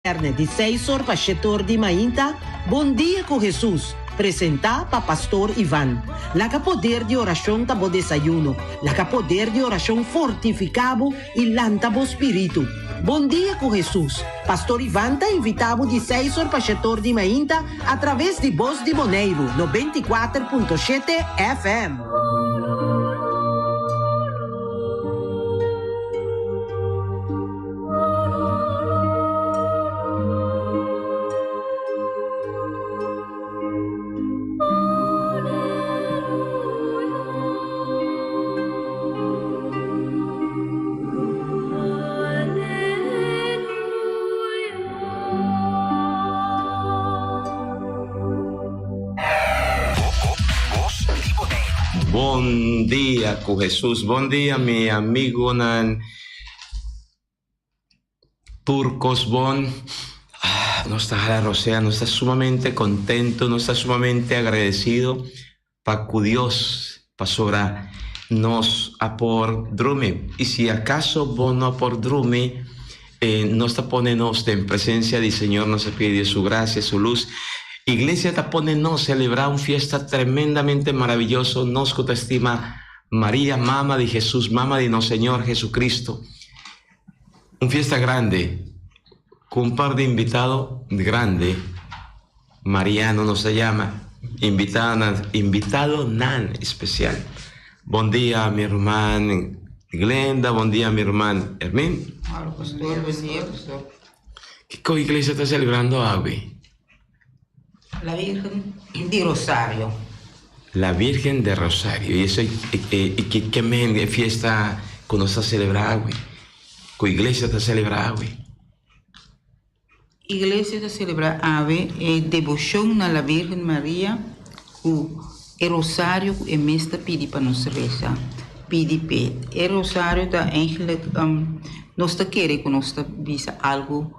Djabièrnè di seis or pa shete or di mainta, Bon Dia ku Hesus, presentá pa Pastor Ivan. Laga poder di orashon ta bo desayuno, laga poder di orashon fortifiká bo i lanta bo spiritu. Bon Dia ku Hesus, Pastor Ivan ta invitá bo di seis or pa shete or di mainta atraves di Bos di Boneiru 94.7 FM. Bon dia ku Hesus. Bon dia mi amigonan. Tur kos bon. Nos ta hala rosea, nos ta sumamente contento, nos ta sumamente agradecido pa cu Dios pasobra nos a por drumi. Y si acaso bo no a por drumi, nos ta pone nos den presencia di Señor, nos ta pidi Dios su gracia, su luz. Iglesia ta pone nos celebra un fiesta tremendamente maravilloso, nos cu ta estima Maria, mama di Jesus, mama di nos Señor Jesucristo. Un fiesta grande cu un par di invitado grande, Mariano nos ta yama, invitadonan, invitadonan especial. Bon dia mi ruman Glenda, bon dia mi ruman Hermin. Hola pastor, bon dia pastor. Kico iglesia ta celebrando awe? La Virgen di Rosario. La Virgen de Rosario. Y eso y ke ke men e fiesta ku nos ta selebrá awe? Ku iglesia ta selebrá awe? Iglesia ta selebrá awe e deboshon na La Virgen Maria ku e rosario ku e mes ta pidi pa nos resa, pidi p'e. E rosario ta eigenlijk nos ta kere ku nos ta bisa algu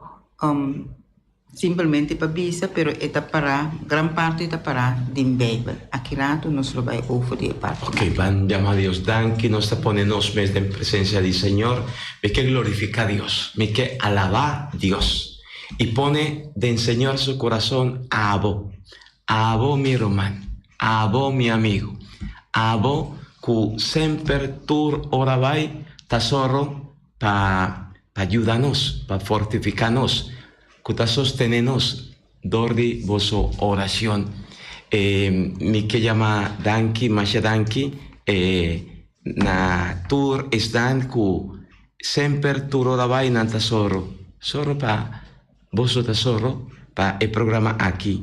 Simpelmente pa bisa, pero e ta pará, gran parti ta pará den Bijbel. Aki rato nos lo bai over di e parti Ok, ban yama Dios danki, nos ta pone nos mes den presencia di Señor. Mi ke glorifica Dios, mi ke alaba Dios y pone den Señor su corazon abo, abo mi ruman, abo mi amigo, abo cu semper tur ora bai ta zorro pa pa yuda nos, pa fortifiká nos, ku ta sostené nos dor di boso orashon. E mi ke yama danki, masha danki, e na tur esnan ku semper tur ora bai nan ta sòru, sòru pa boso ta sòru pa e programa aki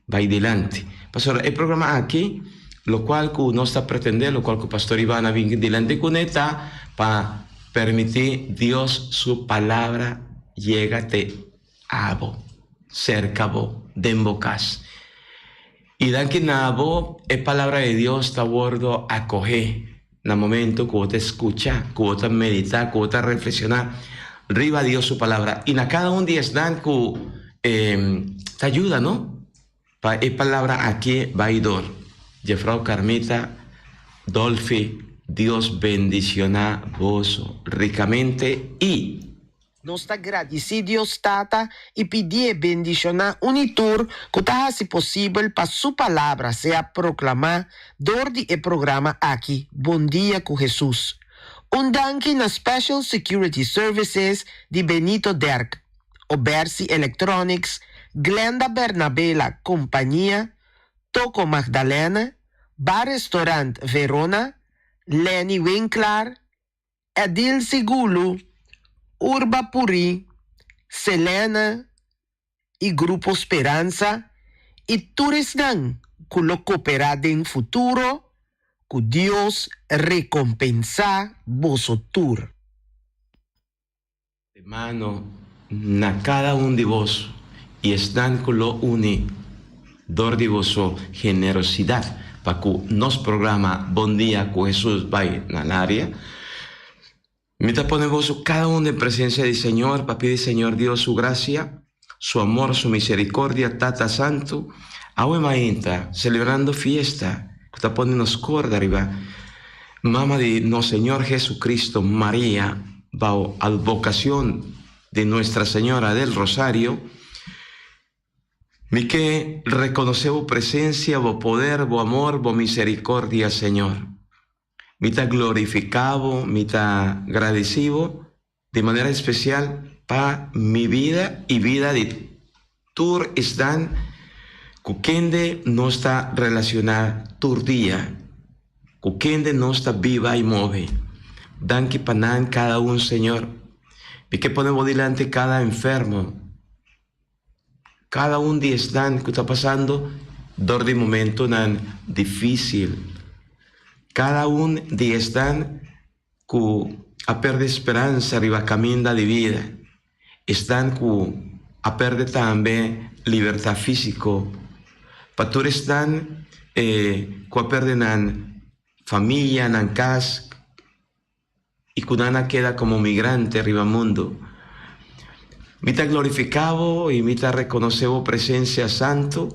bai dilanti. Pasobra e programa aki, lokual ku nos ta pretendé, lokual ku Pastor Ivan a bin dilanti kuné ta pa permití Dios su palabra yega te abo, serka bo, den bo kas. I danki na bo e palabra di Dios ta wòrdu akohé na momento ku bo ta skucha, ku bo ta meditá, ku bo ta reflekshoná riba Dios su palabra. I na kada un di esnan ku ta yuda no pa e palabra aki bai dor. Jefrou Carmita Dolfi, Dios bendishoná boso rikamente i. Nos ta gradisí Dios Tata i pidié bendishoná un i tur ku ta hasi posibel pa Su Palabra sea proklamá dor di e programa aki Bon Dia ku Hesus. Un danki na Special Security Services di Benito Derk, Obersi Electronics, Glenda Bernabela Kompania, Toko Magdalene, Bar Restaurant Verona, Lenny Winklaar, Edil Sigulu, Urba Puri, Selena y Grupo Speransa y tur esnan cu lo coopera den futuro, cu Dios recompensa boso tur. Hermano, na cada un di boso y esnan cu lo uni dor di boso generosidad pa cu nos programa Bon Dia cu Hesus bay na laria, mi ta pone boso cada un den presencia di Señor pa pidi Señor Dios su gracia, su amor, su misericordia, Tata Santo, awe mainta celebrando fiesta cu ta pone nos corda riba Mama di nos Señor Jesucristo, Maria, bao advocacion. di Nuestra Señora del Rosario, mi ke rekonosé bo presensia, bo poder, bo amor, bo miserikordia, Señor. Mi ta glorifiká bo, mi ta gradisí bo di manera espesial pa mi bida i bida di tur esnan ku kende nos ta relashoná tur dia, ku kende nos ta biba i move. Danki pa nan kada un, Señor. Mi ke pone bo dilanti kada enfermo. Kada un di esnan ku ta pasando dor di momentonan difísil. Kada un di esnan ku a pèrdè speransa riba kaminda di bida. Esnan ku a pèrdè tambe libertat físiko. Pa tur esnan ku a pèrdè nan famia, nan kas. I ku nan a keda komo migrante riba mundu. Mi ta glorifiká bo i mi ta rekonosé bo presensia santu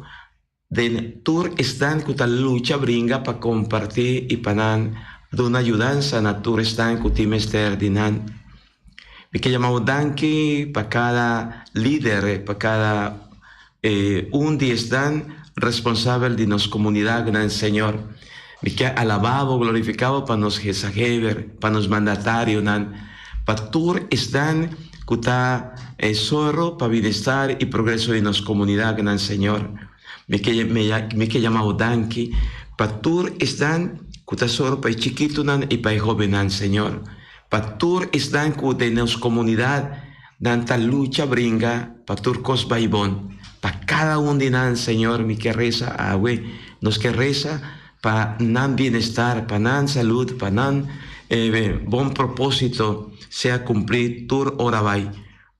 den tur esnan ku ta lucha bringa pa kompartí i pa nan duna yudansa na tur esnan ku tin mester di nan. Mi ke yama bo danki pa kada lider, pa kada un di esnan responsabel di nos komunidatnan, Señor. Mi ke alabá bo, glorifiká bo pa nos gezaghebber, pa nos mandatarionan, pa tur esnan ku ta sòru pa bienestar i progreso di nos komunidatnan, Señor. Mi ke mi ke yama bo danki pa tur esnan ku ta sòru pa e chikitunan i pa e hóbennan, Señor. Pa tur esnan ku den nos komunidat Nan ta lucha bringa pa tur kos bai bon. Pa kada un di nan, Señor, mi ke resa awe. Nos ke resa pa nan bienestar, pa nan salud, pa nan bon propósito sea kumplí tur ora bai.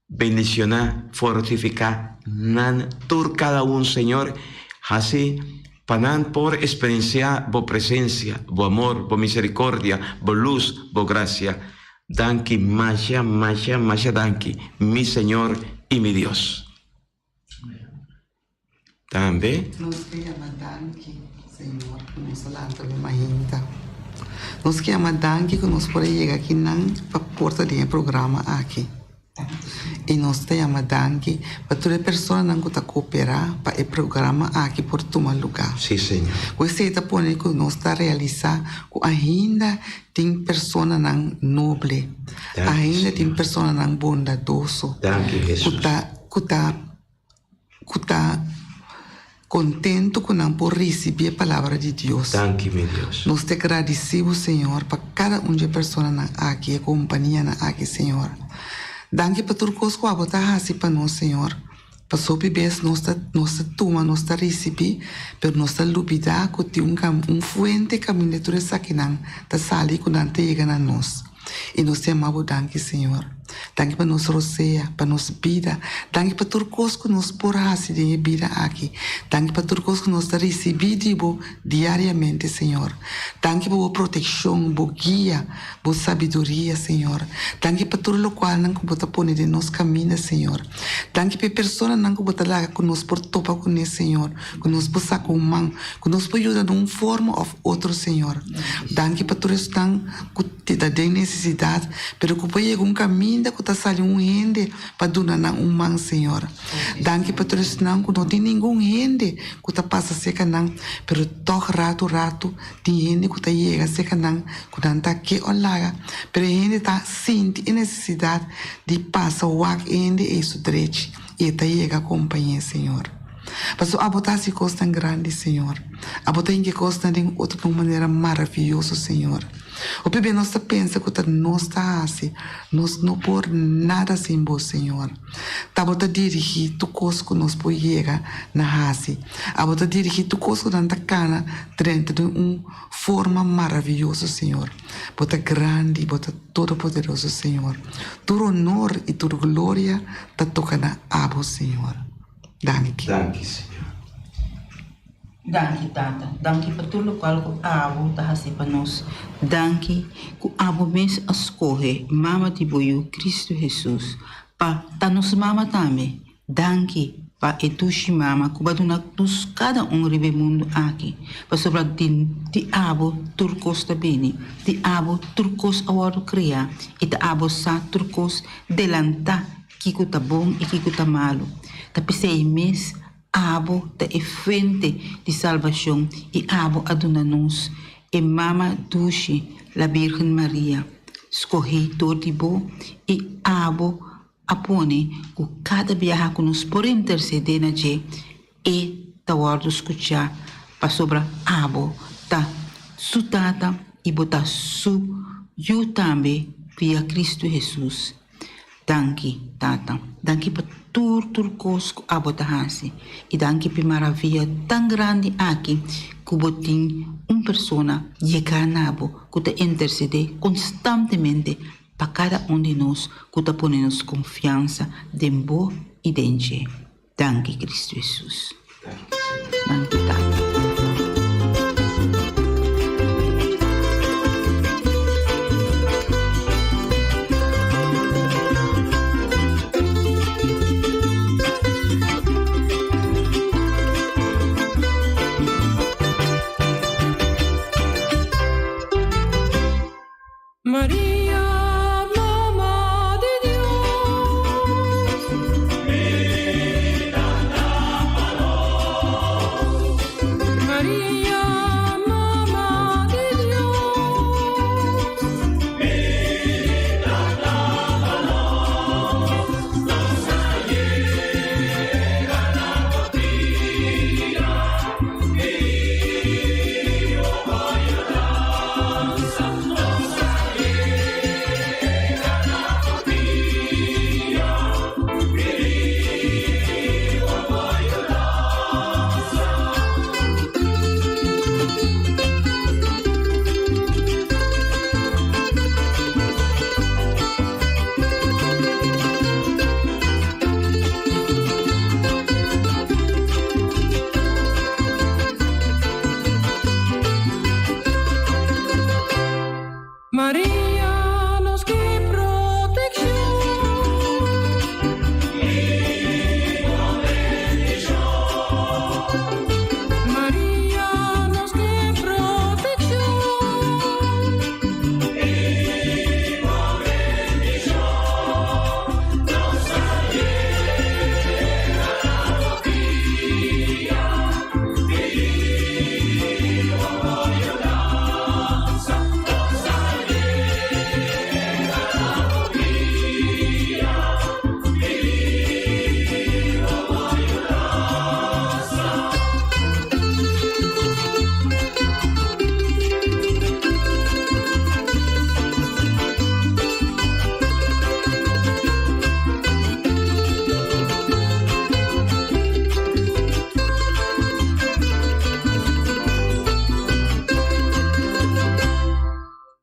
Bendishoná, fortifiká nan tur kada un, Señor. Hasi pa nan por eksperensiá Bo presensia, Bo amor, Bo miserikordia, Bo lus, Bo grasia. Danki masha masha masha danki mi Señor y mi Dios. Tambe. Nos ke yama danki Señor ku nos a lanta mi mainta. Nos ke yama danki ku nos por a yega akinan pa por ta den e programa aki. I nos ta yama danki pa tur e personanan ku ta kooperá pa e programa aki por tuma lugá. Sí, Señor. Ku esei ta pone ku nos ta realisá ku ainda tin personanan noble, Danki, ainda tin Señor. personanan bondadoso Danki, ku Hesus. ta ku ta ku ta kontentu ku nan por risibí e palabra di Dios. Danki, mi Dios. Nos ta gradisí bo, Señor, pa kada un dje personanan aki, e kompanianan aki, Señor. Danki pa tur kos ku abo ta hasi pa nos, Señor. Pasobra hopi bes nos ta nos ta tuma, nos ta risibí, pero nos ta lubidá ku tin un kam un fuente kaminda tur esakinan ta sali i ku nan ta yega na nos. I nos ta yama bo danki, Señor. Danki pa nos rosea, pa nos bida. Danki pa tur kos ku nos por hasi den e bida aki. Danki pa tur kos ku nos ta risibí di bo diariamente, Señor. Danki pa bo protekshon, bo guia, bo sabiduria, Señor. Danki pa tur lokualnan ku bo ta pone den nos kaminda, Señor. Danki pa e personanan ku bo ta laga ku nos por topa kuné, Señor, ku nos por saka un man, ku nos por yuda na un forma òf otro, Señor. Danki pa tur esnan ku. Ti ta den nesesidat, pero ku por yega un kaminda ku ta sali un hende pa duna nan un man, Señor. Danki pa tur esnan ku no tin ningun hende ku ta pasa serka nan, pero tòg ratu ratu tin hende ku ta yega serka nan ku nan ta ke o laga, pero e hende ta sinti e nesesidat di pasa wak e hende ei su drechi i e ta yega kompañ'é, Señor. Pasobra abo ta hasi kosnan grandi, Señor. Abo ta hinka e kosnan den otro na un manera maravioso, Señor. Hopi bia nos ta pensa ku ta nos ta hasi, nos no por nada sin bo, Señor. Ta bo ta dirigí tur kos ku nos por yega na hasi. Abo ta dirigí tur kos ku nan ta kana drenta den un forma maravioso, Señor. Bo ta grandi, bo ta todopoderoso, Señor. Tur honor i tur gloria ta toka na abo, Señor. Danki. Danki, Señor. Danki Tata, danki pa tur lokual ku abo ta hasi pa nos. Danki ku abo mes a skohe Mama di bo Yu Kristu Hesus pa ta nos mama tambe. Danki pa e dushi mama ku bo a duna nos kada un riba e mundu aki, pasobra di di abo tur kos ta bini, di abo tur kos a wòrdu kreá i ta abo sa tur kos delantá. kiko ta bon i kiko ta malu. Ta p'esei mes abo ta e fuente di salbashon i abo a duna nos e Mama dushi, la Birgen Maria, skohé dor di bo i abo a pone ku kada biaha ku nos por intersedé na dje, e ta wòrdu skuchá pasobra abo ta Su Tata i bo ta Su Yu tambe via Kristu Hesus. Danki, Tata. Danki pa tur tur kos ku abo ta hasi i danki p'e maravia tan grandi aki ku bo tin un persona yegá na bo ku ta intersedé konstantemente pa kada un di nos ku ta pone nos konfiansa den bo i den dje. Danki Kristu Hesus. Danki Tata. Maria, Mama di Dios. Mira pa nos. Maria, Mama di Dios. Mira pa nos. Nos a yega na bo pia. Pidibo bo yudansa. Maria nos ke protekshon i bo bendishon. Maria nos ke protekshon i bo bendishon. Nos a yega na bo pia, pidibo bo yudansa. Nos a yega na bo pia, pidibo bo yudansa.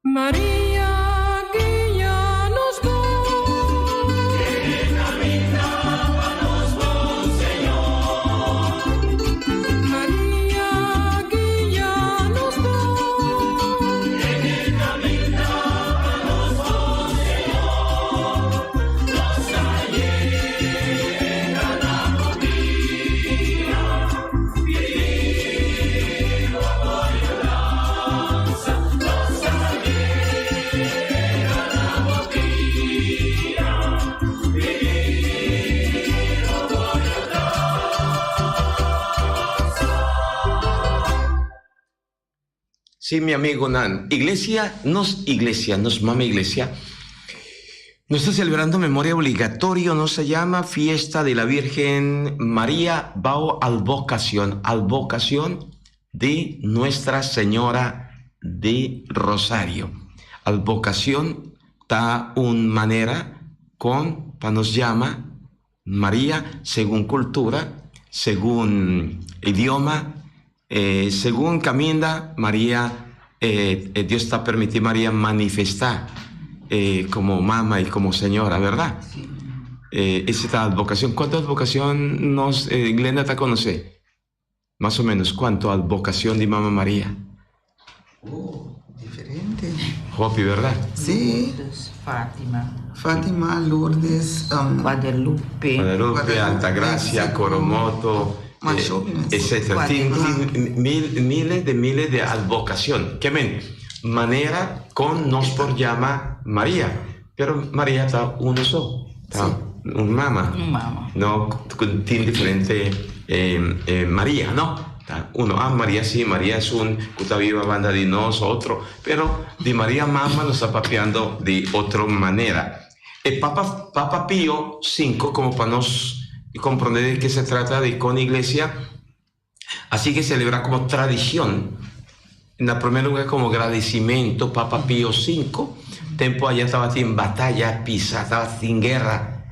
Maria guia nos bon. Encaminda pa nos bon Señor. Maria guia nos bon. Encaminda pa nos bon Señor. Nos a yega na bo pia, pidibo bo yudansa. Nos a yega na bo pia, pidibo bo yudansa. Sí, mi amigonan, Iglesia, nos Iglesia, nos Mama Iglesia, nos ta celebrando memoria obligatorio, nos ta yama Fiesta de la Virgen María bao advocación, advocación de Nuestra Señora de Rosario. Advocación ta un manera con pa nos yama Maria segun cultura, segun idioma, segun caminda Maria Dios ta permiti Maria manifesta como mama y como señora, verdad? Esa ta advocacion. Cuanto advocacion nos Glenda ta conoce? Mas o menos cuanto advocacion di Mama Maria? Oh, diferente. Hopi, verdad? Sí. Lourdes, Fátima. Fátima, Lourdes, Guadalupe. Guadalupe, Altagracia, Coromoto, Mas hopi mes. etcétera. Tin, tin mil, miles de miles de advocacion. Ke men, manera con nos por yama Maria. Pero Maria ta uno so. Ta Sí. Un mama. Un mama. No, cu tin diferente Maria, no. Ta uno, ah, Maria si, Maria es un cu ta biba banda di nos, otro. Pero di Maria mama nos ta papiando di otro manera. E Papa, Papa Pio cinco, como pa nos comprende di ke se trata di con iglesia, a sigui celebra como tradicion, na primer lugar como gradicimento Papa Pio cinco, tempo aya tabatin bataya pisa, tabatin guerra,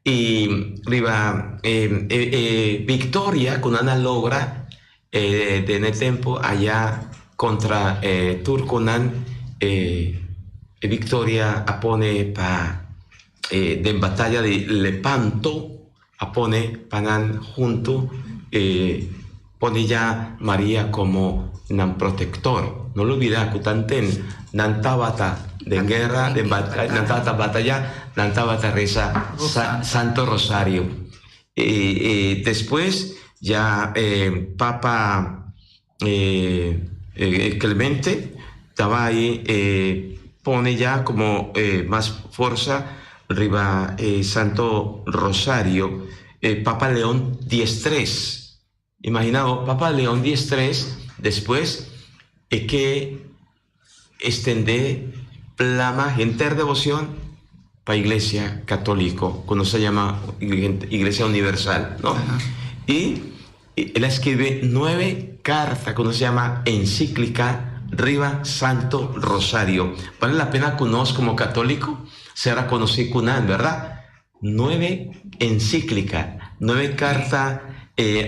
y riba e e victoria cu nan a logra den e tempo aya contra e turconan, e victoria a pone pa den bataya di Lepanto, A pone pa nan huntu e pone ya Maria komo nan protektor. No lubida ku tanten nan tabata den guera, den nan tabata bataya, nan tabata resa Santo Rosario. I despues ya Papa Clemente ta bai pone ya como mas forsa riba e Santo Rosario. Papa Leon diestres, imagina bo, Papa Leon diestres despues e ke extende plama henter devocion pa Iglesia Catolico, cu nos ta yama Iglesia Universal, no? Y el a skirbi nuebe carta cu nos yama Encíclica riba Santo Rosario. Bale la pena cu nos como catolico sera conoci cu nan, berdad? Nuebe encíclica, nuebe carta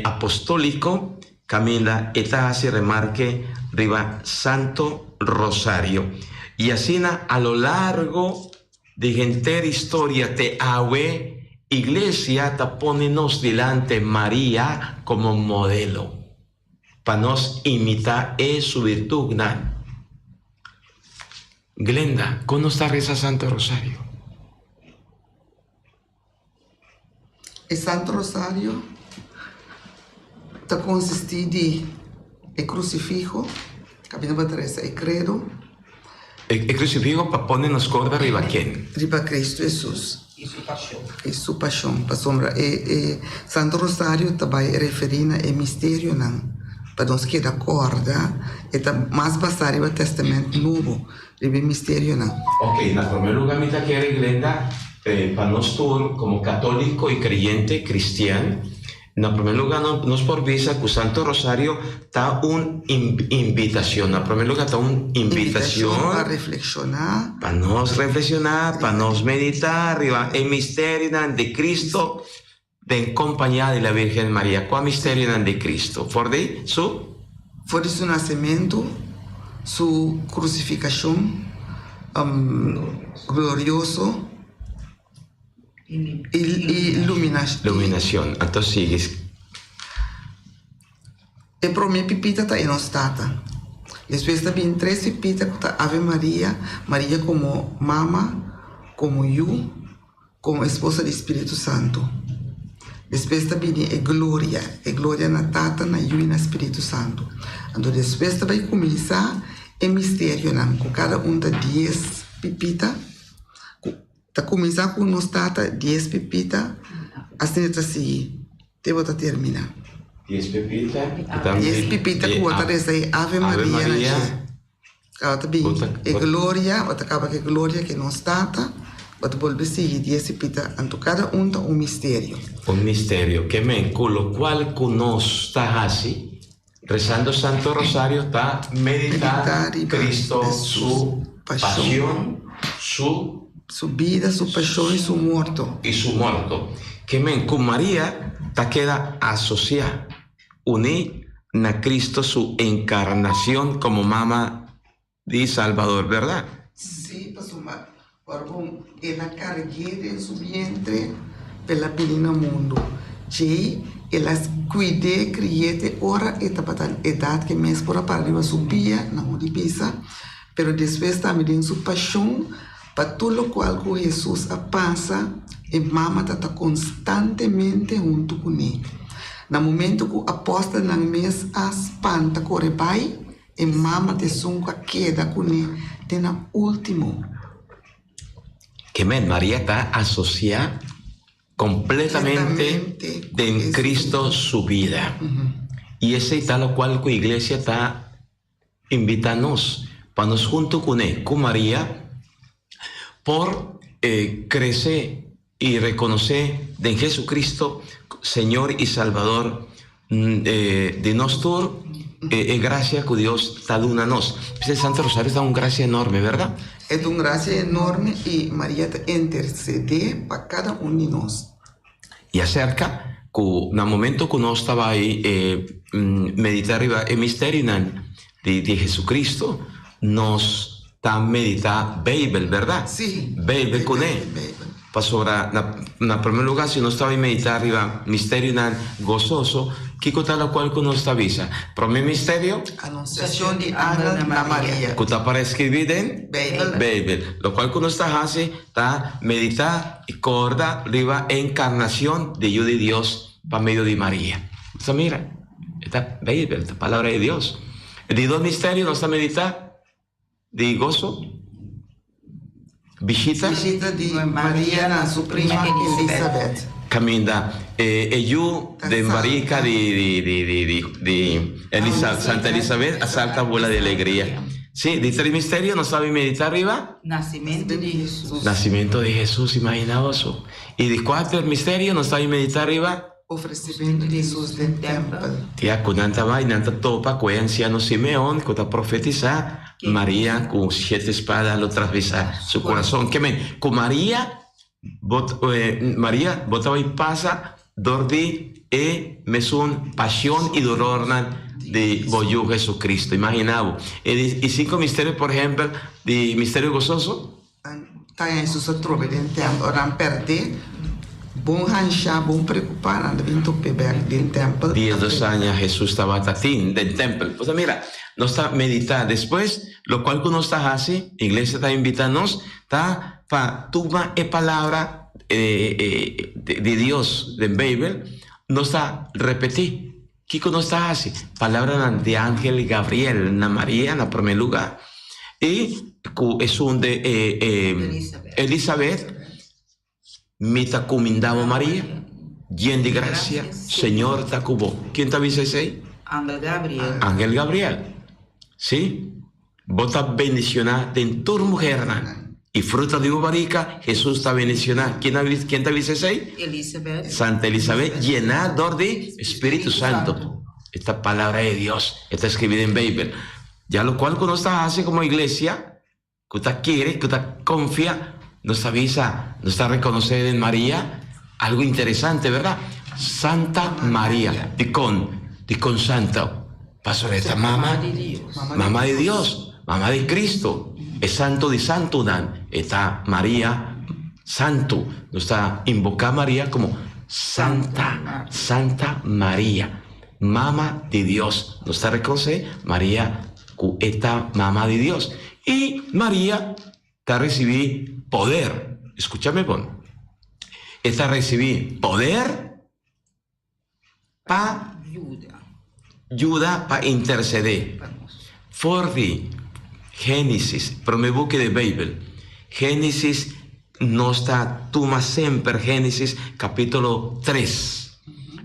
apostolico caminda e ta haci remarke riba Santo Rosario. Y asina a lo largo di henter historia te awe, Iglesia ta pone nos dilante Maria como modelo pa nos imita e su virtudnan. Glenda, kon nos ta resa Santo Rosario? E Santo Rosario ta konsistí di e krusifiho, kaminda bo ta resa e Credo. E krusifiho pa pone nos korda riba ken? Riba Cristo Hesus. I su pashon. I su pashon. Pasobra e Santo Rosario ta bai referí na e misterionan pa nos keda kòrda. E ta mas basá riba Tèstamènt Nobo, riba e misterionan. Ok, na promé lugá mi ta kere, Glenda, pa nos tur komo katóliko i kreyente kristian, Na promé lugá nos por bisa ku Santo Rosario ta un invitashon. Na promé lugá ta un invitashon. Invitashon pa reflekshoná. Pa nos reflekshoná, pa nos meditá riba e misterionan di Cristo den kompañia di la Virgen Maria. Kua misterionan di Cristo? For di su. For di su nasementu, su krusifikashon glorioso. Iluminacion. Anto sigui. E prome pipita ta e nos Tata. Despues ta bin tres pipita ku ta Ave Maria, Maria komo mama, komo yu, komo esposa di Spiritu Santu. Despues ta bini e Gloria, e Gloria na Tata, na Yu i na Spiritu Santu. Anto despues ta bai kuminsá e misterionan ku kada un ta dies pipita ku. Ta kuminsá ku nos tata dies pipita, asina ta sigui te bo ta terminá. Dies pipita ku ta Dies pipita ku bo ta resa e Ave Maria na dje. Kaba ta bin e Gloria, bo ta kaba ku e Gloria ku nos tata, bo ta bolbe sigui dies pipita, anto kada un ta un misterio. Un misterio, ke men ku lokual ku nos ta hasi Rezando Santo Rosario ta medita Cristo su pasion, su. Su bida, su pasion y su morto. Y su morto. Ke men ku Maria ta keda asocia, uni na Cristo su encarnacion como mama di Salvador, berdad? Sí, pasobra ora ku el a karg'é den su vientre pa el a bini na mundu, djei el a kuid'é, kri'é te ora e tabata edat ku e mes por a para riba su pia, nan hopi bisa, pero despues tambe den su pashon pa tur lokual ku Hesus a pasa, e mama ta ta konstantemente huntu kuné. Na momento ku apòstelnan mes a spanta kore bai, E mama ta esun ku a keda kuné te na último. Ke men, Maria ta asosiá Completamente den Cristo su bida. Y esey ta locual cu Iglesia ta invita nos, pa nos hunto cune, cu Maria, por crece y reconoce den Jesucristo Señor y Salvador di nos tur e gracia cu Dios ta duna nos. P'esei Santo Rosario ta un gracia enorme, verdad? E ta un gracia enorme y Maria ta intercede pa cada un di nos. Y acerca cu na momento cu nos ta bay medita riba e misterionan di Jesucristo, nos ta medita Bijbel, verdad? Sí. Bijbel cune. Pasobra na na primer lugar si nos ta bay medita riba misterionan gozoso, kico ta locual cu nos ta bisa? Prome misterio? Anunciacion di angel na Maria. Cu ta para escribi den? Bijbel. Bijbel. Locual cu nos ta haci ta medita y corda riba encarnacion di Yu di Dios pa medio di Maria. Nos ta mira, e ta Bijbel, ta palabra di Dios. E di dos misterio nos ta medita di goso, bishita. Bishita di Maria na su prima Elisabet. Caminda e e yu den barica di di di di di di Elisa Santa Elisabet a salta bula di alegria. Si, di tres misterio nos ta bin medita riba. Nacimento di Hesus. Nacimento di Hesus, imagina boso. Y di cuater misterio nos ta bin medita riba. Ofrecimento di Hesus den tempel. Tia cu nan ta bai, nan ta topa cu e anciano Simeon cu ta profetisa, Maria cu siete spada lo travesa su corazon. Ke men, cu Maria bo, Maria bo ta bai pasa dor di e mesun pasion y dolornan di bo Yu Jesucristo. Imagina bo. E di cinco misterio, por ehempel, di misterio gozoso. Ta Hesus a trobe den tèmpel. Ora nan pèrdé, bon hanshá, bon preokupá, nan ta bin top'é bèk den tèmpel. Diesdos aña Hesus tabata tin den tèmpel. Pues mira, nos ta meditá. Despues, lokual ku nos ta hasi, iglesia ta invitá nos, ta pa tuma e palabra di Dios den Beibel, nos ta repetí. Kiko nos ta hasi? Palabranan di angel Gabriel na Maria na promé lugá i ku esun de Elisabet, Mi ta kumindá bo Maria, yen di grasia, Señor ta ku bo. Ken ta bisa esei? Angel Gabriel. Angel Gabriel. Sí. Bo ta bendicioná den tur muhernan, i fruta di bo barika, Hesus, ta bendicioná. Ken a ken ta bisa esei? Elisabet. Santa Elisabet, yená dor di Spiritu Santo. E ta Palabra di Dios, e ta escribí den Beibel. Ya locual cu nos ta haci como iglesia, cu ta kere, cu ta confia, nos ta bisa, nos ta reconoce den Maria algo interesante, verdad? Santa Maria. Dicon? Dicon Santa? Pasobra e ta mama, mama di Dios, mama di Cristo, e santo di santonan, e ta Maria Santo. Nos ta invoca Maria como Santa, Santa Maria, mama di Dios. Nos ta reconoce Maria cu e ta mama di Dios. Y Maria ta ricibi poder, escuchame bon, e ta ricibi poder pa yuda pa intercede. For di Génesis, prome buki di Beibel, Génesis, nos ta tuma semper Génesis capítulo tres,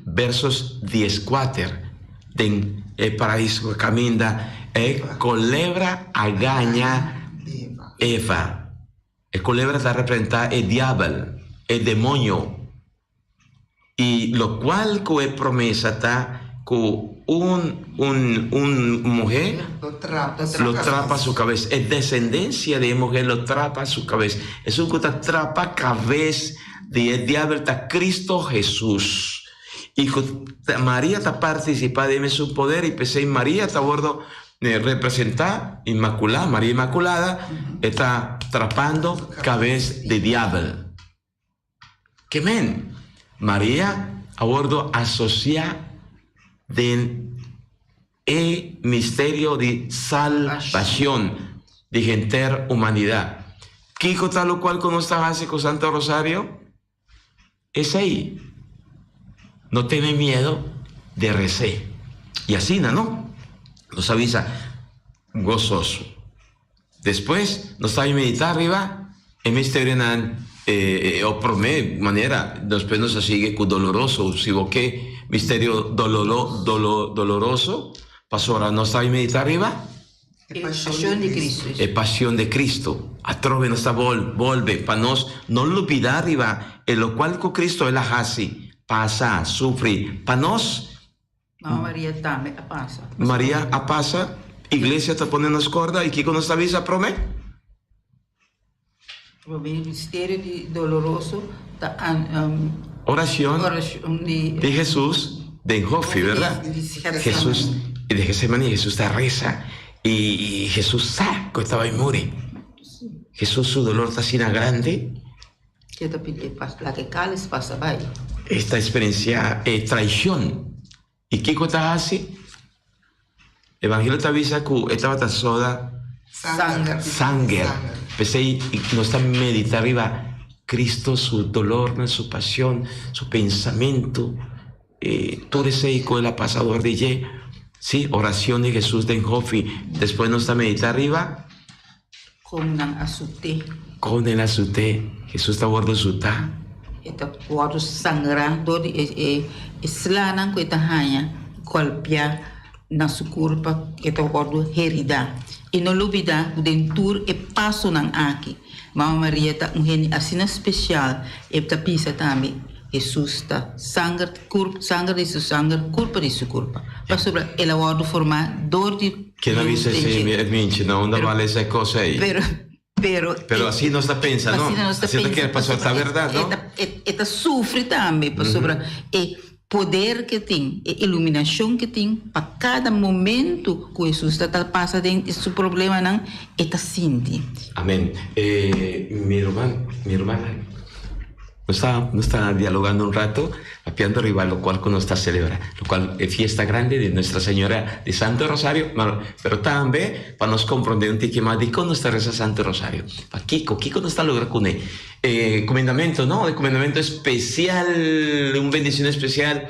versos dieskuater, den e paraiso kaminda e kolebra a gaña Eva. E kolebra ta representá e diabel, e demoño. I lokual ku e promesa ta ku un un un muhé lo trapa su kabes. E desendensia di e muhé lo trapa su kabes. Esun ku ta trapa kabes di e diabel ta Kristo Hesus. I ku Maria ta partisipá den e mesun poder i p'esei Maria ta wòrdu representá inmakulá, Maria Inmakulada, e ta trapando kabes di diabel. Ke men, Maria a wordo asocia den e misterio di salbacion di henter humanidad. Kico ta locual cu nos ta haci cu Santo Rosario? Esey. No tene miedo de rece. Y asina, no? Nos a bisa gozoso. Despues nos ta medita riba e misterionan. E o promé manera, despues nos a sigui ku doloroso, si bo ke misterio doloro, dolo, doloroso, pasobra nos ta meditá riba? E pasion di Cristo. E pasion di Cristo. Atrobe nos ta bol, bolbe pa nos no lubidá riba e lokual ku Cristo el a hasi, pasa, sufri pa nos. Mama Maria tambe a pasa. Maria a pasa, iglesia ta pone nos korda i kiko nos ta bisa promé? Promé misterio di doloroso ta Oracion oracion di di Hesus den hofi, verdad? Hesus i den Getsemani Hesus ta reza i Hesus sa ku e ta bai muri. Hesus su dolor ta asina grandi. Ke ta pidi e pas laga e kalis pasa bai. E ta experiencia e traicion. I kiko ta hasi? Evangelio ta bisa ku e tabata soda Sanger. sanger. P'esei nos ta medita riba Cristo su dolornan, su pasion, su pensamentu, e tur esei ku el a pasa dor di dje. Sí, oracion di Jesus den hofi. Despues nos ta medita riba. Kon nan a sut'é. Kon el a sut'é. Hesus ta wòrdu sutá. E ta wòrdu sangrá dor di e slanan ku e ta haña gòlpiá na su kurpa, e ta wòrdu heridá. I no lubidá ku den tur e pasonan aki, Mama Maria ta un hende asina spesial, e ta bisa tambe, Hesus ta sanger, sanger di su sanger, kurpa di su kurpa, pasobra el a wòrdu formá dor di. Ken a bisa esei mi Edminchi? Na unda bo a lesa e kos ei? Pero, pero. Pero así nos ta pensa, no? Asina nos ta Asina ta pensa, kere pasobra ta berdad, no? E ta sufri tambe pasobra e poder ke tin, e iluminashon ke tin pa kada momento ku Hesus ta pasa den su problemanan, e ta sinti. Amen. Mi ruman, mi rumannan. Nos ta, nos ta dialogando un rato, papiando riba locual cu nos ta celebra, locual e fiesta grandi di Nuestra Señora di Santo Rosario, ma, pero tambe pa nos comprende un tiki mas dicon nos ta reza Santo Rosario, pakico, kico nos ta logra cune. E comendamento, no, e comendamento especial, un bendicion especial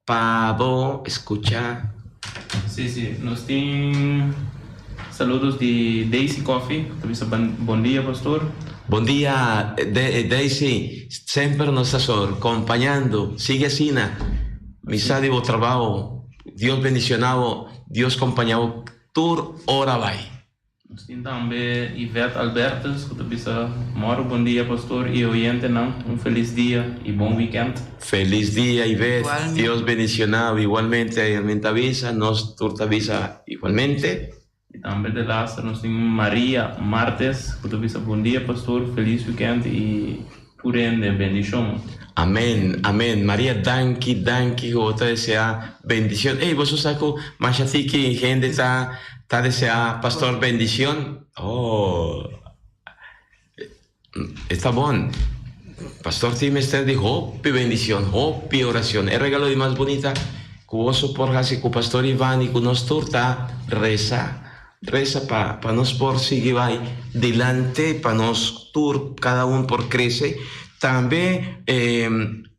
Pa bo escucha. Sí, sí. Nos tin saludos di Daisy Coffee. Ta bisa bon dia, pastor. Bon dia, Daisy. Semper nos ta sor compañando. Sigui asina. Mi sa di bo trabao. Dios bendiciona bo. Dios compaña bo tur ora bay. Nos tin tambe Yvette Albertus ku ta bisa, Mòru bon dia pastor i oyentenan, un felis dia i bon wikènt. Felis dia Yvette, Dios bendiciona bo igualmente, mi ta bisa, nos tur ta bisa igualmente. I tambe de laster nos tin Maria Martes ku ta bisa, Bon dia pastor, felis wikènt i tur hende bendishon. Amen amen Maria danki danki ku bo ta desea bendicion ey boso sa ku masha tiki hende ta Ta desea pastor bendicion. Oh e ta bon. Pastor tin mester di hopi bendicion, hopi oracion. E regalo di mas bunita cu boso por haci cu pastor Ivan y cu nos tur ta reza. Reza pa pa nos por sigui bay dilante, pa nos tur cada un por crece. Tambe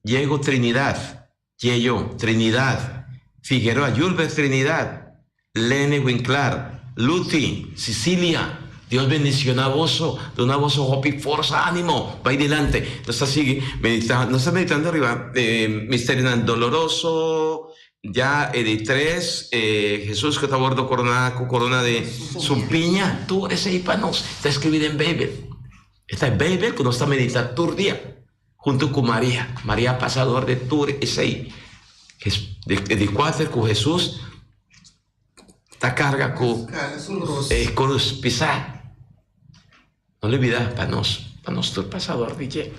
Diego Trinidad. Yeyo, Trinidad, Figueroa, Julbert Trinidad, Lene Winklar, Luti, Cecilia, Dios bendiciona boso, duna boso hopi forsa, animo, bay dilante. Nos ta sigui medita, nos ta meditando riba e misterionan doloroso, ya e di tres, e Jesus cu ta wordo corona cu corona di sumpiña, tur esey pa nos, ta escribi den Bijbel. Esta e Bijbel cu nos ta medita tur dia. Huntu ku Maria. Maria a pasa dor di tur esei. E di kuater ku Hesus ta karga ku e krus pisá. No lubida pa nos, pa nos tur pasa dor di dje.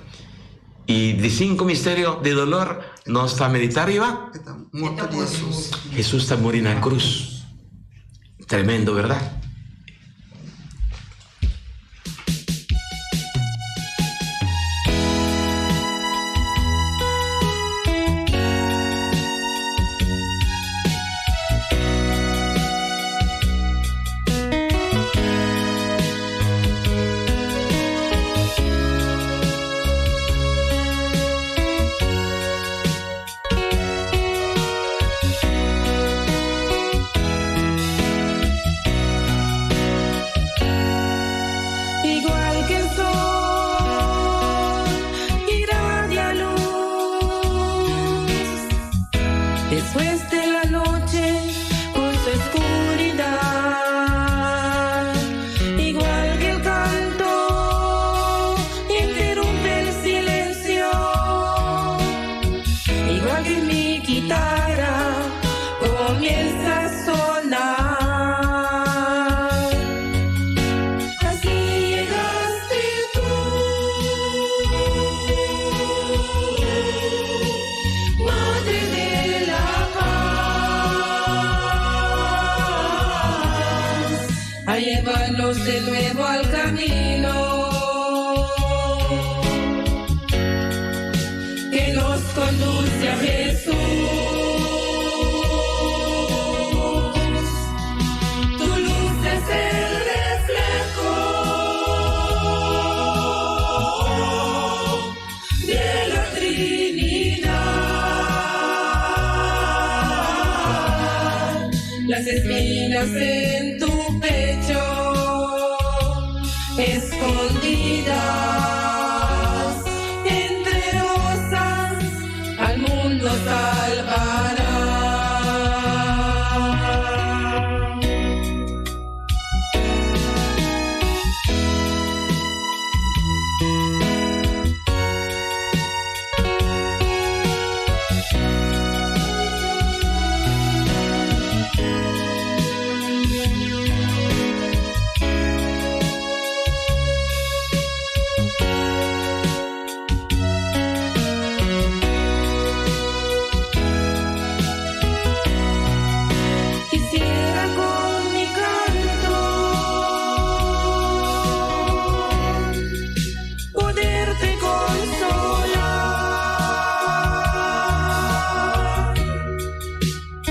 I di sinku misterio di dolor nos ta meditá riba. Hesus ta muri na krus. Tremendo, bèrdat? Después de la noche con su oscuridad, igual que el canto interrumpe el silencio, igual que mi guitarra comienza a sonar. Así llegaste tú, Madre de la paz, a llevarnos de nuevo al camino que nos conduce a Jesús. Tu luz es el reflejo de la Trinidad. Las espinas en tu pecho escondidas entre rosas al mundo salvarán. Quisiera con mi canto poderte consolar,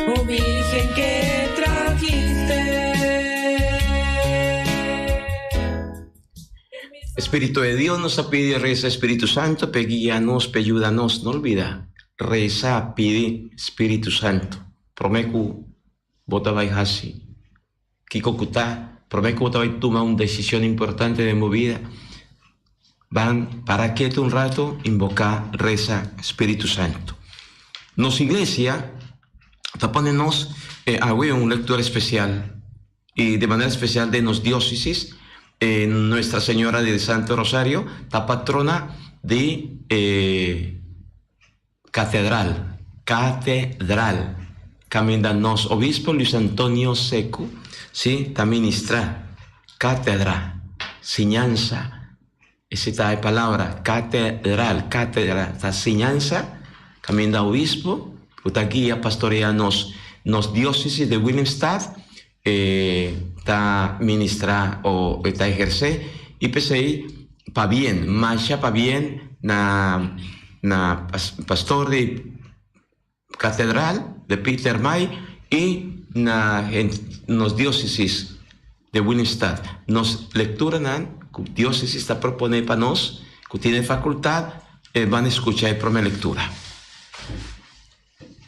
oh Virgen que trajiste. Spiritu di Dios nos ta pidi resa Spiritu Santu pa guia nos, pa yuda nos. No lubidá, resa pidi Spiritu Santu. Promé ku bo ta bai hasi kiko ku ta, promé ku bo ta bai tuma un desishon importante den bo bida, ban para ketu un ratu, inboká, resa Spiritu Santu. Nos iglesia ta pone nos awe un lectura especial y de manera especial den nos diócesis, Nuestra Señora del Santo Rosario ta patrona di e Catedral, Catedral, caminda nos Obispo Luis Antonio Secu, si, ta ministra. Catedra, siñansa, esey ta e palabra, Catedral, Catedra ta siñansa, caminda Obispo cu ta guia, pastorea nos, nos Diócesis de Willemstad, E ta ministra o e ta eherce y p'esey pabien, masha pabien na na pastor di Catedral de Pietermaai y na nos diocesis de Willemstad. Nos lecturanan cu diocesis ta propone pa nos cu tin e facultad ban escucha e prome lectura.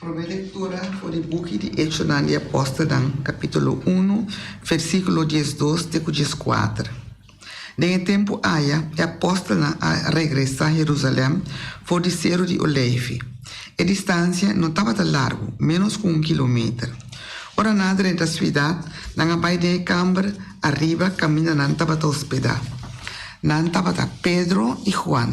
Promé lektura for di buki di Echonan di Apòstelnan, kapítulo unu, versíkulo diesdos te ku dieskuater. Den e tempu aya, e apòstelnan a regresá Herusalèm for di Seru di Oleifi. E distansia no tabata largu, ménos ku un kilometer. Ora nan a drenta siudat, nan a bai den e kamber ariba kaminda nan tabata hospedá. Nan tabata Pedro i Huan,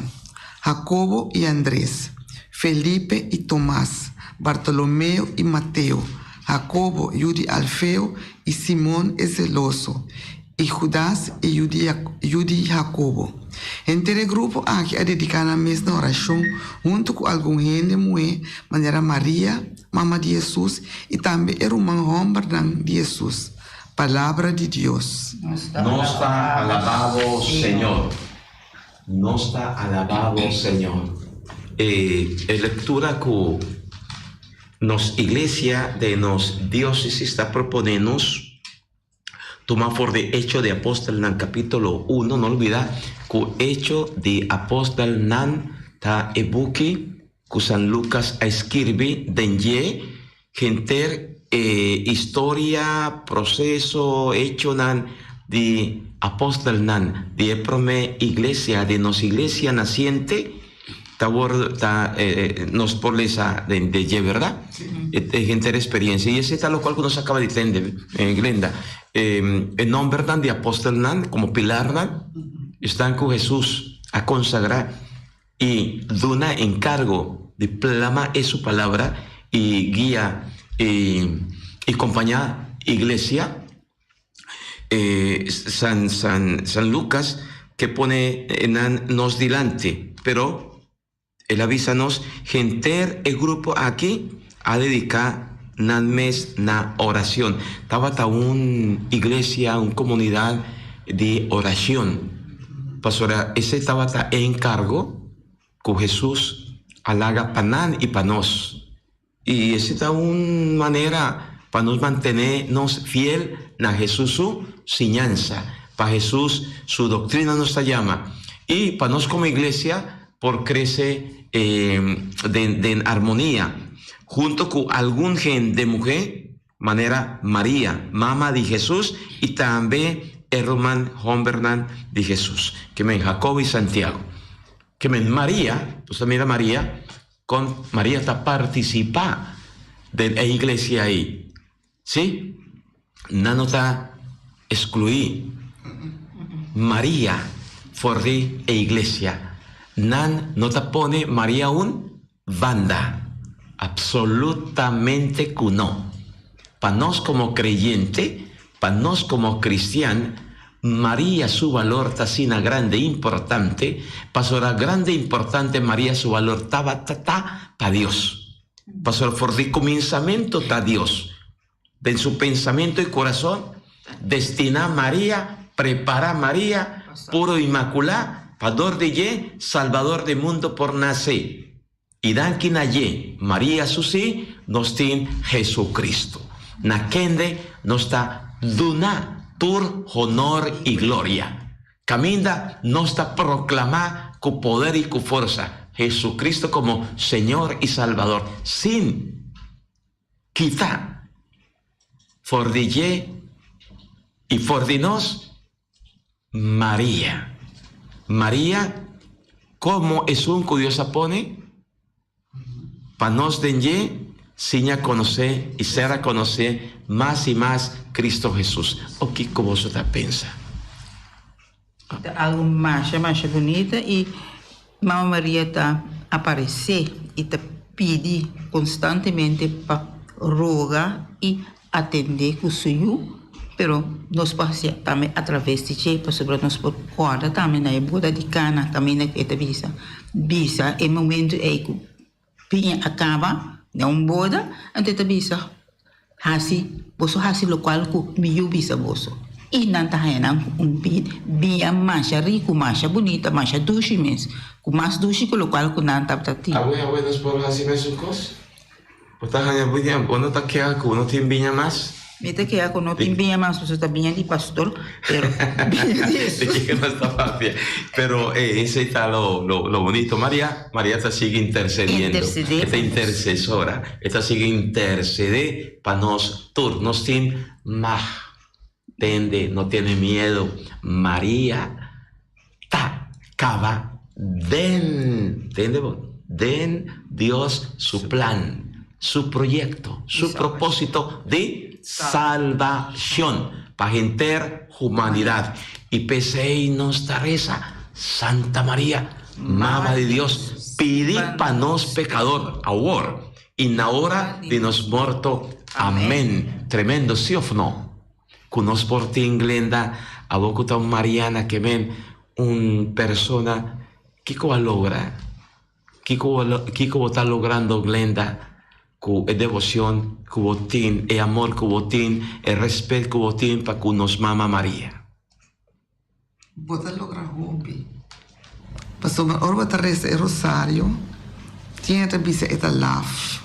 Hakobo i Andres, Felipe i Tomas, Bartolomeo i Mateo, Hakobo, yu di Alfeo, i Simon e zeloso, i Hudas, e yu di yu di Hakobo. Henter e grupo aki a dediká nan mes na orashon huntu ku algun hende muhé manera Maria, mama di Hesus, i tambe e ruman hòmbernan di Hesus. Palabra di Dios. Nos ta alabá bo, Señor. Nos ta alabá bo, Señor. E lectura cu nos iglesia den nos diocesis ta propone nos tuma for di Hecho di Apostelnan capitulo uno. No olbida cu Hecho di Apostelnan ta e buki cu San Lucas a skirbi den dje Henter e historia, proseso, echonan di apostelnan di e prome iglesia, di nos iglesia nasiente. Ta wor ta nos por lesa den de dje berdad? E henter experiencia y esey ta locual cu nos a caba di tende Glenda. E nombernan di apostelnan como pilarnan esnan cu Jesus a consagra y duna encargo di plama e su palabra y guia y compaña iglesia. San, San, San Lucas ke pone nan nos dilanti, pero el a bisa nos henter e grupo aki a dedica nan mes na oracion. Tabata un iglesia, un comunidad di oracion, pasobra esey tabata e encargo cu Jesus a laga pa nan y pa nos. I esei ta un manera pa nos mantené nos fiel na Hesus su siñansa, pa Hesus su doktrina nos ta yama, i pa nos komo iglesia por krese den armonia hunto ku algun hende muhé manera Maria, mama di Hesus, i tambe e ruman hòmbernan di Hesus, ke men Jakob i Santiago. Ke men Maria, nos ta mira Maria Kon Maria ta partisipá den e iglesia ei? Sí, nan no ta eskluí Maria for di e iglesia. Nan no ta pone Maria un banda. Apsolutamente ku no. Pa nos komo kreyente, pa nos komo kristian, Maria su balor ta asina grande i importante, pasobra grande i importante Maria su balor tabata ta pa Dios. Pasobra for di kuminsamentu ta Dios, den su pensamentu i kurason, destiná Maria, prepará Maria puro i inmakulá pa dor di dje Salbador di mundu por nase. I danki na dje, Maria su sí, nos tin Jesucristo, na kende nos ta duna tur honor i gloria. Kaminda nos ta proklamá ku poder i ku forsa Jesucristo komo Señor i Salbador, sin kita for di dje i for di nos. Maria. Maria komo esun ku Dios a pone pa nos den dje siña konosé i ser a konosé mas i mas Kristu Hesus. O kiko boso ta pensa? Ta algu masha masha bunita i Mama Maria ta aparesé i ta pidi konstantemente pa roga i atendé ku su yu, pero nos por hasié tambe atraves di dje, pasobra nos por kòrda tambe na e boda di Kana kaminda ku e ta bisa, bisa e momentu ei ku biña a kaba den un boda, anto e ta bisa, Hasi, boso hasi lokual ku mi yu bisa boso. I nan ta haña nan ku un biña masha riku, masha bunita, masha dushi mes, ku mas dushi ku lokual ku nan tabata tin. Awe, awe nos por hasi mesun kos? Bo ta haña biña, bo no ta keha ku no tin biña mas? Mi ta keha ku no tin biña mas, pasobra ta biña di pastor, pero biña di Hesus. Di kiko nos ta papia? Pero esei ta lo lo bonito. Maria, Maria ta sigui intercediendo. Intercede E ta intersesora. E ta sigui intercede pa nos tur. Nos tin mag tende, no tene miedo. Maria ta kaba den, tende bo, den Dios su plan, su proyecto, su propósito di salbacion pa henter humanidad. Y p'esey nos ta reza, Santa Maria, Mama di Dios, pidi pa nos pecador awor y na ora di nos morto. Amen. Tremendo, si of no? Ku nos por tin Glenda abo ku ta un Mariana ke men un persona kiko a logra kiko kiko bo ta logrando Glenda ku e devocion ku bo tin e amor ku bo tin e respet ku bo tin pa ku nos mama Maria. Bo ta logra hopi. Pasobra ora bo ta resa e rosario, tin e ta bisa e ta laf.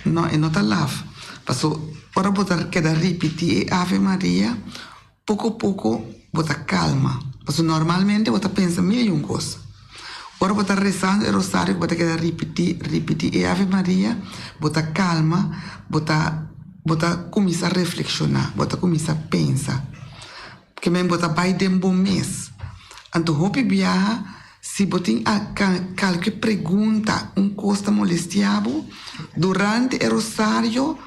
No, e no ta laf. Paso ora bo ta keda ripiti e Ave Maria, poko poko bo ta kalma. Paso normalmente bo ta pensa mil y un kos. Ora bo ta resando e rosario ku bo ta keda ripiti, ripiti e Ave Maria, bo ta kalma, bo ta bo ta kuminsá reflekshoná, bo ta kuminsá pensa. Ke men bo ta bai den bo mes. Anto hopi biaha. Si bo tin kalke pregunta, un kos ta molestia bo, durante e rosario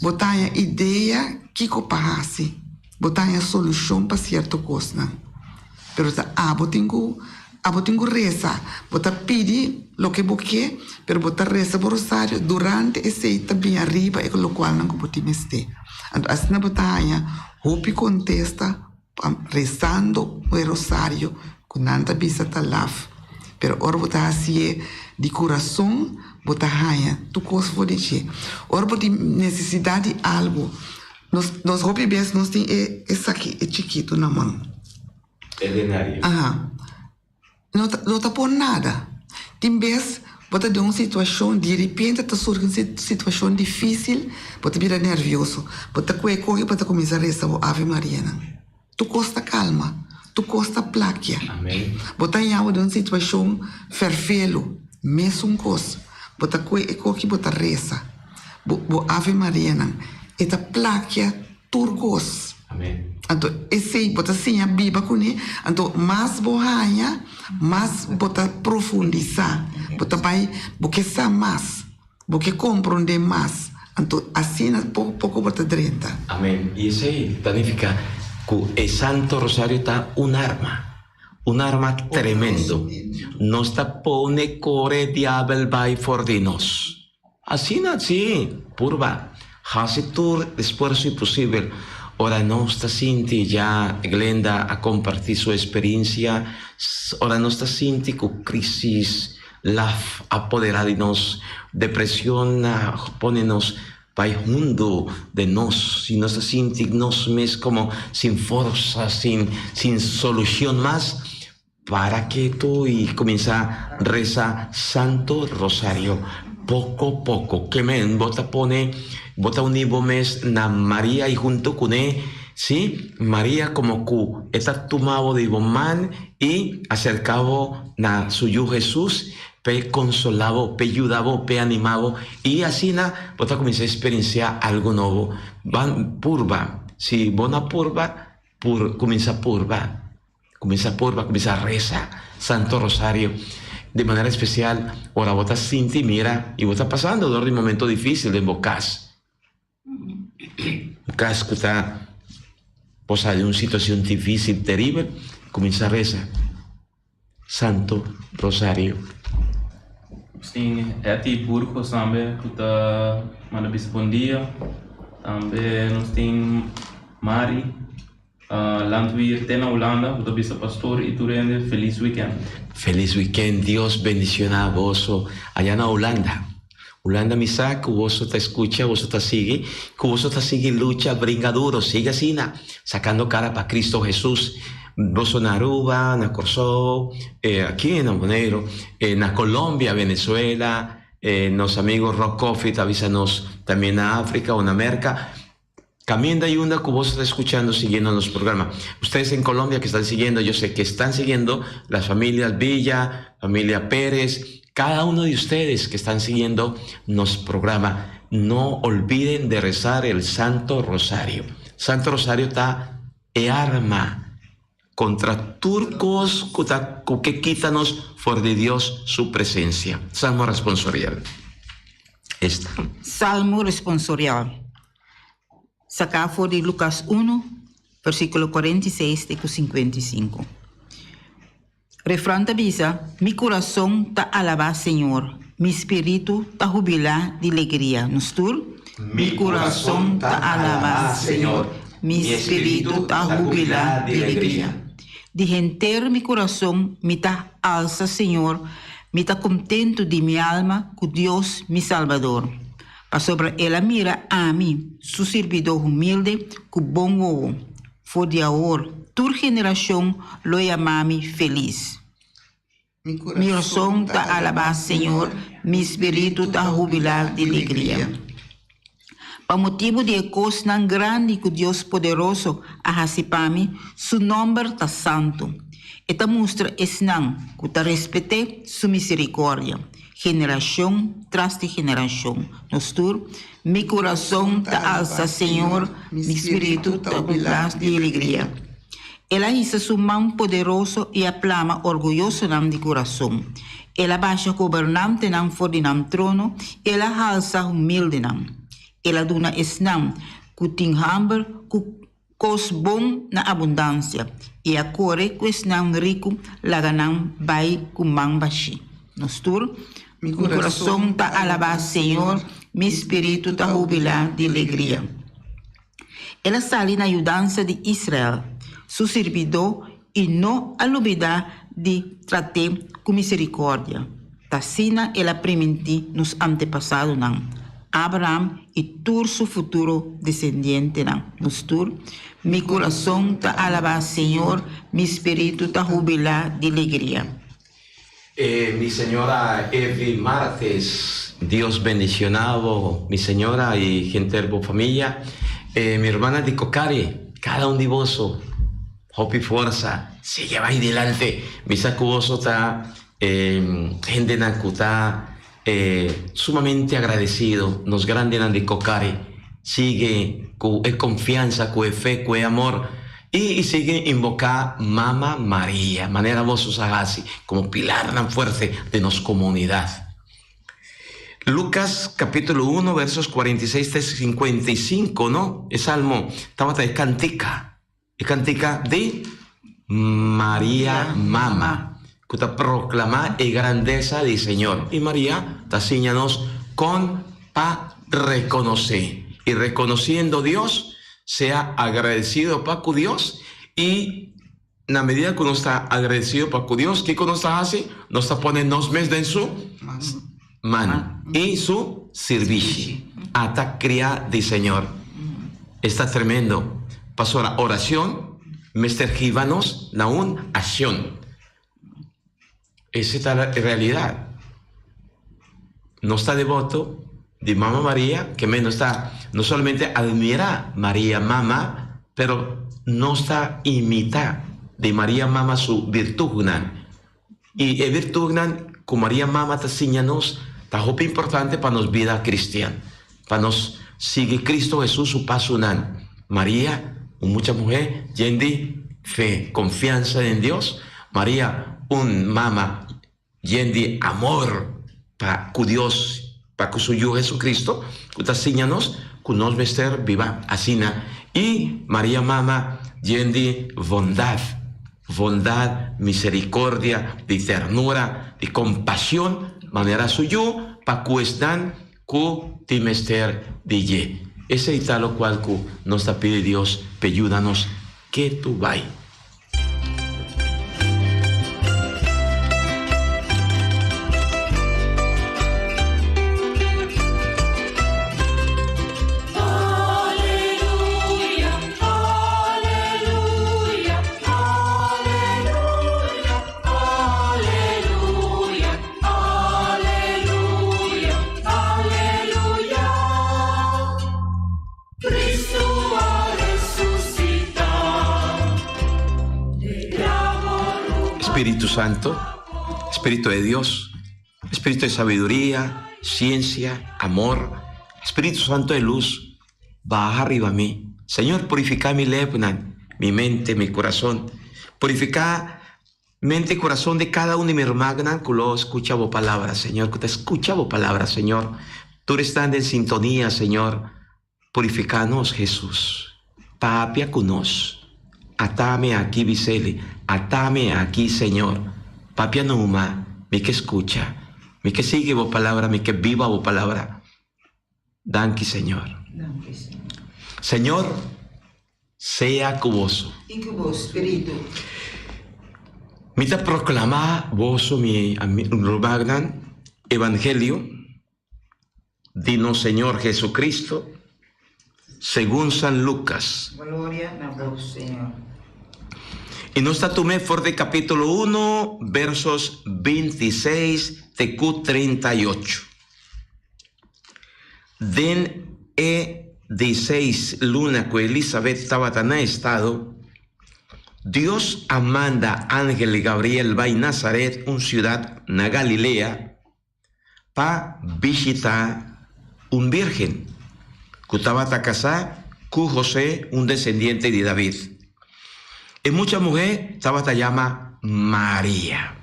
bo ta haña idea kiko pa hasi. Bo ta haña solushon pa sierto kosnan. Pero ta abo tin ku abo tin ku resa. Bo ta pidi loke bo ke, pero bo ta resa bo rosario durante esei ta bin ariba e lokualnan ku bo tin mester. Anto asina bo ta haña hopi kontesta Rezando e rosario ku nan ta bisa ta laf, pero ora bo ta hasié di kurason bo ta haña tur kos for di dje. Ora bo tin nesesidat di algu, nos nos hopi bes nos tin e esaki e chikitu na man. E denario. Aha. No ta no ta por nada. Tin bes bo ta den un situashon, diripente ta surgi un situashon difísil, bo ta bira nervioso. Bo ta kue kohe bo ta kuminsá resa bo Ave Marianan. Tur kos ta kalma, tur kos ta plakia. Bo ta haña bo den un situashon fèrfelu, mesun kos. Bo ta kue e koki bo ta resa bo bo Ave Marianan. E ta plakia tur kos. Amen. Anto esei bo ta siña biba kuné, anto mas bo haña, mas bo ta profundisá, bo ta bai, bo ke sa mas, bo ke komprondé mas, anto asina poko poko bo ta drenta. Amen. I esei ta nifiká ku e Santo Rosario ta un arma, un arma tremendo. Nos ta pone kore diabel bai for di nos. Asina si, purba hasi tur esfuerso i posibel. Ora nos ta sinti, ya Glenda a kompartí su esperensia, ora nos ta sinti ku krisis laf a poderá di nos, depresion a pone nos bai hundu den nos, si nos ta sinti nos mes komo sin forsa, sin sin solushon mas, Para ketu i kuminsá resa Santo Rosario poko poko. Ke men bo ta pone, bo ta uní bo mes na Maria i huntu kuné, sí, Maria komo ku e ta tuma bo di bo man i aserká bo na su Yu Hesus p'e konsolá bo, p'e yuda bo, p'e animá bo i asina bo ta kuminsá eksperensiá algu nobo. Ban purba, si bo no a purba, pur kuminsá purba. Kuminsá purba, kuminsá resa Santo Rosario. Di manera espesial ora bo ta sinti, mira, i bo ta pasando dor di momento difísil den bo kas. Un kas ku ta posa den un situashon difísil, teribel, kuminsá resa Santo Rosario. Tin Etty Burgos tambe ku ta manda bisa bon dia. Tambe nos tin Mari. Landweer te na Hulanda bo ta bisa pastor y tur hende feliz weekend. Feliz weekend Dios bendiciona boso allá na Hulanda Hulanda mi sa cu boso ta escucha boso ta sigui cu boso ta sigui lucha bringa duro sigui asina sacando cara pa Cristo Jesus boso na Aruba na Corsou aki na Boneiro na Colombia Venezuela nos amigo Rock Coffee ta avisa nos tambien na Africa o na Merca. Caminda y unda cu vos ta escuchando siguiendo nos programa. Ustedes en Colombia que están siguiendo, yo sé que están siguiendo las familias Villa, familia Pérez, cada uno de ustedes que están siguiendo nos programa, no olviden de rezar el Santo Rosario. Santo Rosario ta e arma contra tur cos cu ta cu ke kita nos for di Dios su presencia. Salmo responsorial. Esta. Salmo responsorial. Saká for di Lukas unu, versíkulo 46 te ku 55. Refran ta bisa, Mi kurason ta alabá Señor, mi spiritu ta hubilá di legria. Nos tur? Mi kurason ta alabá Señor, mi spiritu ta hubilá di legria. Di henter mi kurason mi ta alsa Señor, mi ta kontentu di mi alma ku Dios mi Salbador. Pasobra el a mira ami, su sirbidó humilde, ku bon wowo. For di awor, tur generashon lo yama mi felis. Mi kurason ta alabá Señor, mi spiritu ta hubilá di legria. Pa motibu di e kosnan grandi ku Dios poderoso a hasi pa mi, su nòmber ta santu. E ta mustra esnan ku ta respet'é su miserikòrdia, generashon tras di generashon. Nos tur, Mi kurason ta alsa Señor, mi spiritu ta hubilá di alegria. El a hisa su man poderoso i a plama orguyosonan di kurason. El a basha gobernantenan for di nan trono i el a halsa humildenan. El a duna esnan ku tin hamber ku kos bon na abundansia i a kore ku esnan riku laga nan bai ku man bashí. Nos tur, Mi kurason ta alabá Señor, mi spiritu ta hubilá di legria. El a sali na yudansa di Israel, su sirbidó, i no a lubidá di trat'é ku miserikòrdia. Ta asina el a primintí nos antepasadonan, Abraham i tur su futuro desendientenan. Nos tur, Mi kurason ta alabá Señor, mi spiritu ta hubilá di legria. E mi señora Evi Martes, Dios bendiciona bo mi señora y henter bo familia. E mi hermana di Cocari, cada un di boso hopi forsa, sigue bay delante. Mi sa cu boso ta hendenan cu ta sumamente agradecido, nos grandenan di Cocari sigue cu e confiansa, cu e fe, cu e amor y sigue invoca Mama Maria, manera boso sa haci, como pilarnan fuerte di nos comunidad. Lucas capítulo 1 versos 46 te 55, no? E salmo tabata e cantica. E kantika di Maria Mama, ku ta proklamá e grandesa di Señor. I Maria ta siña nos kon pa rekonosé. I rekonosiendo Dios, sea agradesido pa ku Dios. I na medida ku nos ta agradesido pa ku Dios, kiko nos ta hasi? Nos ta pone nos mes den su man i su sirbishi. Ata kriá di Señor. Esta tremendo. Pasobra oracion mester hiba nos na un accion. Ese ta la realidad. Nos ta devoto di Mama Maria, ke men nos ta no solamente admira Maria Mama, pero nos ta imita di Maria Mama su virtudnan. I e virtudnan ku Maria Mama ta siña nos ta hopi importante pa nos bida kristian, pa nos sigui Kristu Hesus su pasonan. Maria, un mucha muhé yen di fe, konfiansa den Dios. Maria, un mama yen di amor pa ku Dios, pa ku su Yu Hesukristu, ku ta siña nos ku nos mester biba asina. I Maria Mama yen di bondat. Bondad, misericordia, di ternura, di compasion, manera su Yu, pa cu esnan cu tin mester di dje. Esey ta locual cu nos ta pidi Dios p'e yuda nos ketu bay. Spiritu Santo, Spiritu de Dios, Spiritu de sabiduria, ciencia, amor, Spiritu Santo de luz, Baha riba mi. Señor, purifiká mi lepnan, mi mente, mi kurason. Purifiká mente i kurason di kada un di mi rumannan ku lo skucha bo palabra, Señor, ku ta skucha bo palabra, Señor. Tur esnan den sintonia, Señor. Purifiká nos, Hesus. Papia ku nos. Atami aki, bis'Eli. Atami aki, Señor. Papia numa. Mi ke skucha. Mi ke sigui bo palabra. Mi ke biba bo palabra. Danki Señor. Señor sea ku boso. I ku bo spiritu. Mi ta proklamá boso mi rumannan evangelio di nos Señor Jesucristo segun San Lucas. Gloria na bo, Señor. I nos ta tum'é for di capítulo uno versos 26 te ku 38. Den e di seis luna ku Elisabet tabata na estado, Dios a manda angel Gabriel bai Nazaret, un siudat na Galilea, pa bishitá un bírgen ku tabata kasá ku José, un desendiente di David. E mucha muhé tabata yama Maria.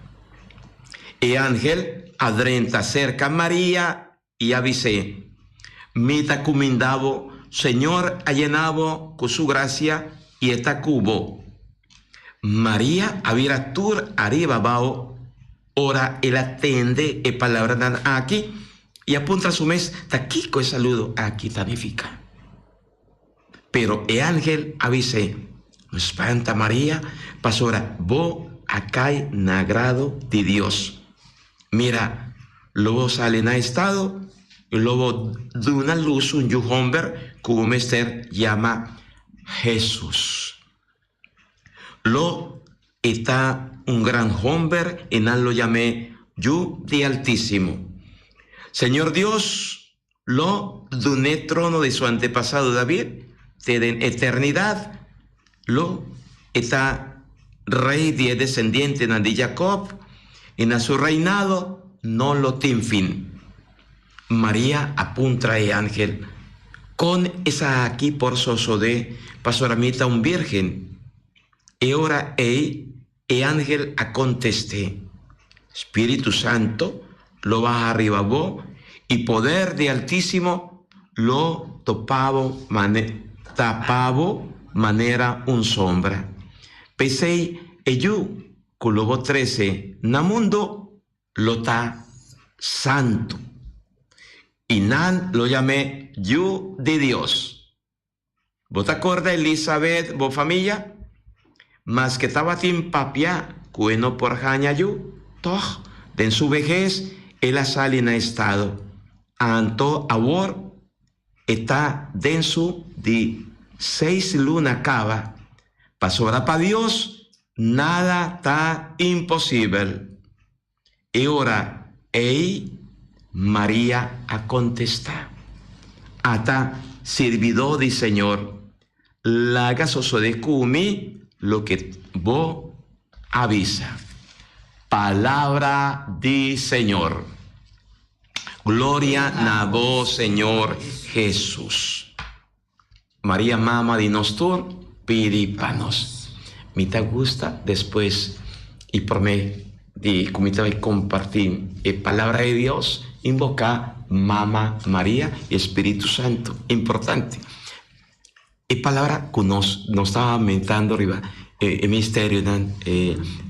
E angel a drenta serka Maria i a bis'é, Mi ta kuminda bo, Señor a yena bo ku su grasia i e ta ku bo. Maria a bira tur ariba abao ora el a tende e palabranan aki i a puntra su mes ta kiko e saludo aki ta nifiká. Pero e angel a bis'é, No spanta, Maria, pasobra bo a kai na agrado di Dios. Mira, lo bo sali na estado i lo bo duna lus un yu homber ku bo mester yama Hesus. Lo e ta un gran homber i nan lo yam'é Yu di Altísimo. Señor Dios lo dun'é trono di su antepasado David te den eternidat. Lo e ta rei di e desendientenan di Jacob i na su reinado no lo tin fin. Maria a puntra e angel, Kon esaki por sosodé pasobra mi ta un bírgen? E ora ei e angel a kontest'é, Spiritu Santo lo baha riba bo i poder di Altísimo lo topa bo tapa bo manera un sombra. P'esei e yu ku lo bo trese na mundu lo ta santu, i nan lo yam'é Yu di Dios. Bo ta korda Elisabet, bo famia? Maske tabatin papia ku e no por haña yu, tòg den su behes el a sali na estado. Anto awor e ta den su di seis luna kaba, pasobra pa Dios nada ta imposibel. E ora ei Maria a kontestá, Ata sirbidó di Señor, laga sosodé ku mi loke bo a bisa. Palabra di Señor. Gloria na bo, Señor Hesus. Maria mama di nos tur, pidi pa nos. Mi ta gusta despues y prome di cu mi ta bay comparti e palabra di Dios, invoca Mama Maria y Spiritu Santo. Importante. E palabra cu nos nos ta meditando riba e misterionan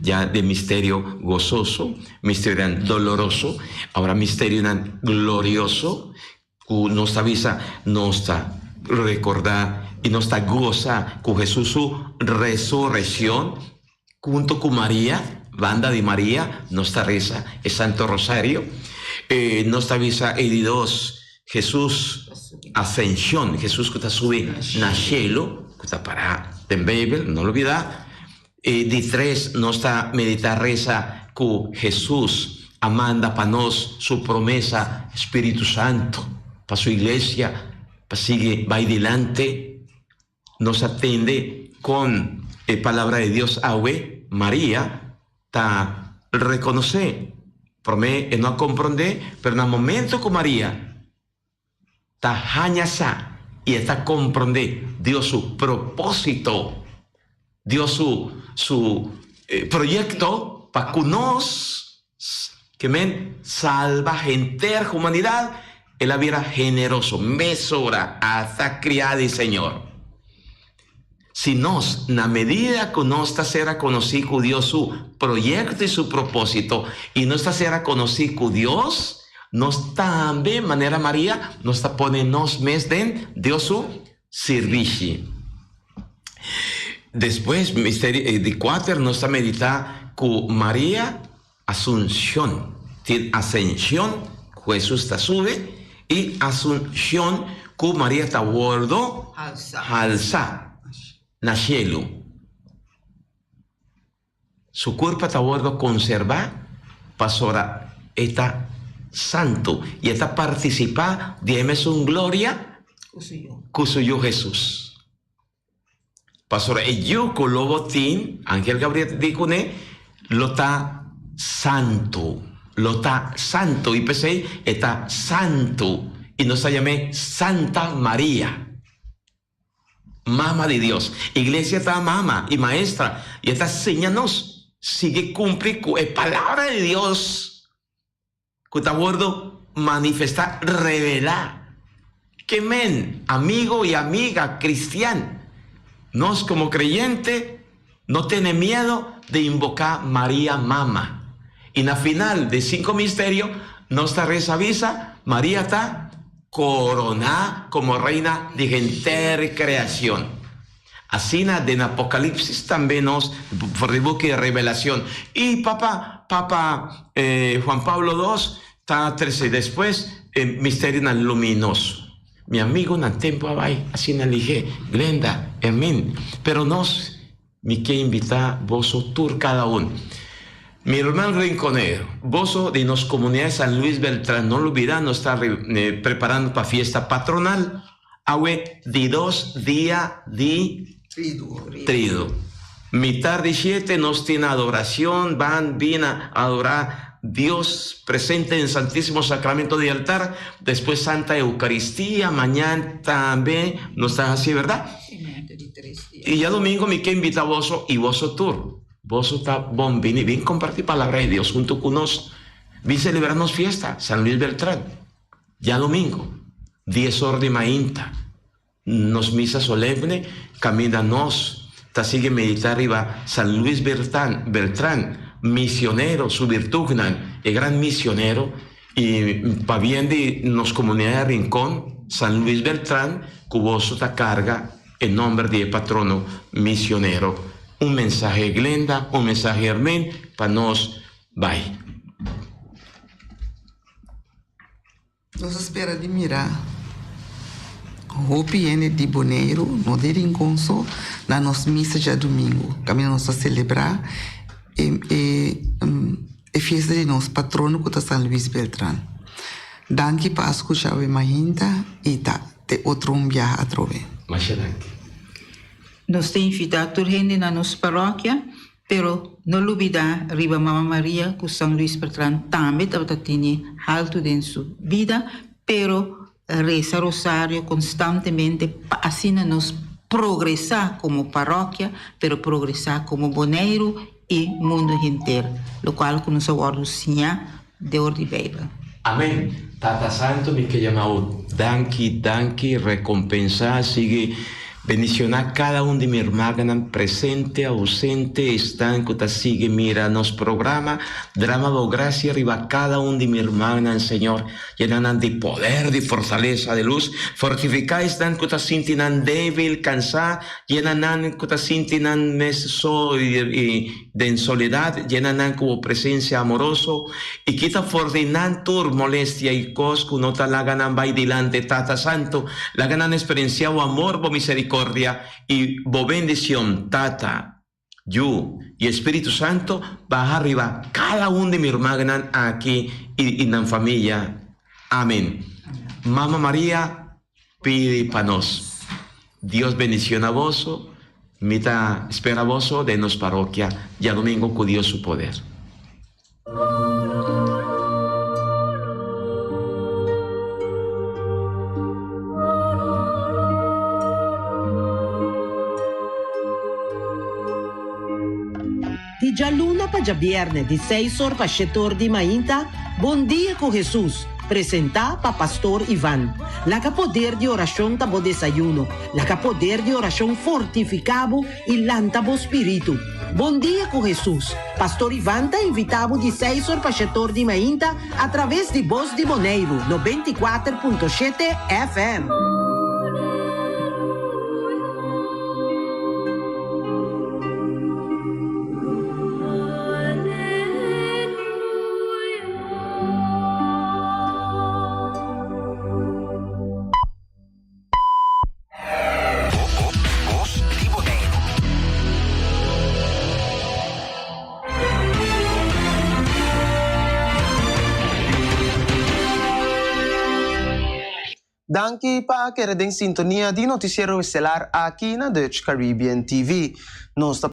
ya de misterio gozoso, misterionan doloroso, ahora misterionan glorioso Ku nos ta bisa, nos ta rekordá i nos ta gosa ku Hesus su resureccion. Hunto ku Maria, banda di Maria, nos ta resa e Santo Rosario. E nos ta bisa e di dos, Hesus ascension, Hesus ku ta subi na shelu, ku ta pará den Beibel, no lubidá. E di tres, nos ta meditá resa ku Hesus a manda pa nos su promesa, Spiritu Santu, pa su iglesia, pa sigui bai dilanti. Nos a tende kon e Palabra di Dios awe, Maria ta rekonosé. Promé e no a komprondé, pero na momento ku Maria ta haña sa i e ta komprondé Dios su propósito, Dios su su proyekto pa ku nos, ke men salba henter humanidat, el a bira generoso mesora ata kriá di Señor. Si nos, na medida ku nos ta sera konosí ku Dios su proyekto i su propósito, i nos ta sera konosí ku Dios, nos tambe, manera Maria, nos ta pone nos mes den Dios su sirbishi. Despues, misterio di kuater, nos ta meditá ku Maria Asunshon. Tin asenshon ku Hesus ta sube i asunshon ku Maria ta wòrdu halsá na shelu. Su kurpa ta wòrdu konserbá pasobra e ta santu i e ta partisipá di e mesun gloria ku su Yu Hesus. Pasobra e yu ku lo bo tin, angel Gabriel ta di kuné, lo ta santu. Lo ta santu, i p'esei e ta santu, i nos ta yam'é Santa Maria. Mama di Dios. Iglesia ta mama i maestra i e ta siña nos sigui kumpli ku e Palabra di Dios ku ta wordo manifestá, revelá. Ke men, amigo i amiga kristian, nos komo kreyente no tene miedo di inboká Maria Mama. I na final di sinku misterio nos ta resa bisa, Maria ta koroná komo Reina di henter kreashon. Asina den Apokalipsis tambe nos for di buki Revelacion. I Papa Papa Juan Pablo dos ta trese despues e misterionan luminoso. Mi amigonan tempu a bai asina lihé, Glenda, Hermin, pero nos Mi ke invitá boso tur kada un. Mi ruman Rinconero, boso di nos komunidat San Luis Beltrán no lubidá nos ta preparando pa fiesta patronal awe di dos dia di Tridu. Mitar di shete nos tin adoracion, ban bin a adora Dios presente den Santisimo Sacramento di altar, despues Santa Eucaristia, mañan tambe nos ta haci, verdad? Y djadomingo mi ke invita boso y boso tur. Boso ta bon bini, bin comparti palabra di Dios hunto cu nos. Bin celebra nos fiesta, San Luis Beltran. Djadomingo, dies or di mainta, nos misa solemne caminda nos ta sigui medita riba San Luis Bertan, Beltran, misionero, su virtudnan, e gran misionero, y pabien di nos comunidad di Rincon, San Luis Beltran, cu boso ta carga E nomber di e patrono misionero. Un mensahe Glenda, un mensahe Hermin pa nos bai. Nos a spera di mira hopi hende di Boneiru, no di Rincon so, na nos misa djadumingu, kaminda nos ta selebrá e e fiesta di nos patrono ku ta San Luis Beltran. Danki pa a skucha awe mainta i ta. Te otro un biaha atrobe. Masha danki. Nos ta invitá tur hende na nos parokia, pero no lubidá riba Mama Maria ku San Luis Bertrand tambe tabata tene haltu den su bida, pero resa rosario konstantemente pa asina nos progresá komo parokia, pero progresá komo Boneiru i mundu henter, lokual ku nos a wòrdu siñá dor di Beibel. Amen Tata Santo mi ke yama bo danki danki rekompensa sigui bendiciona kada un di mi hermananan presente ausente esnan ku ta sigui mira nos programa drama bo gracia riba kada un di mi hermananan Señor Yena nan di poder, di fortalesa, di lus. Fortifiká esnan ku ta sinti nan débil, kansá. Yena nan ku ta sinti nan mes so i den soledat. Yena nan ku bo presensia amoroso i kita for di nan tur molestia i kos ku no ta laga nan bai dilanti. Tata Santu, laga nan eksperensiá bo amor, bo miserikordia i bo bendishon, Tata. Yu, i e Spiritu Santo baha riba kada un di mi rumannan aki i nan famia. Amen. Mama Maria, pidi pa nos. Dios bendiciona boso. Mi ta spera boso den nos parokia djadomingo cu Dios su poder. Di djaluna pa djabierne di seis or pa shete or di mainta, Bon Dia ku Hesus, presentá pa Pastor Ivan. Laga poder di orashon ta bo desayuno, laga poder di orashon fortifiká bo i lanta bo spiritu. Bon dia ku Hesus! Pastor Ivan ta invitá bo di seis or pa shetor di mainta a traves di Bos di Boneiru 94.7 FM. Bos di Boneiru. Danki pa a kere den sintonia di Noticiero Estelar aki na Dutch Caribbean TV. Nos ta.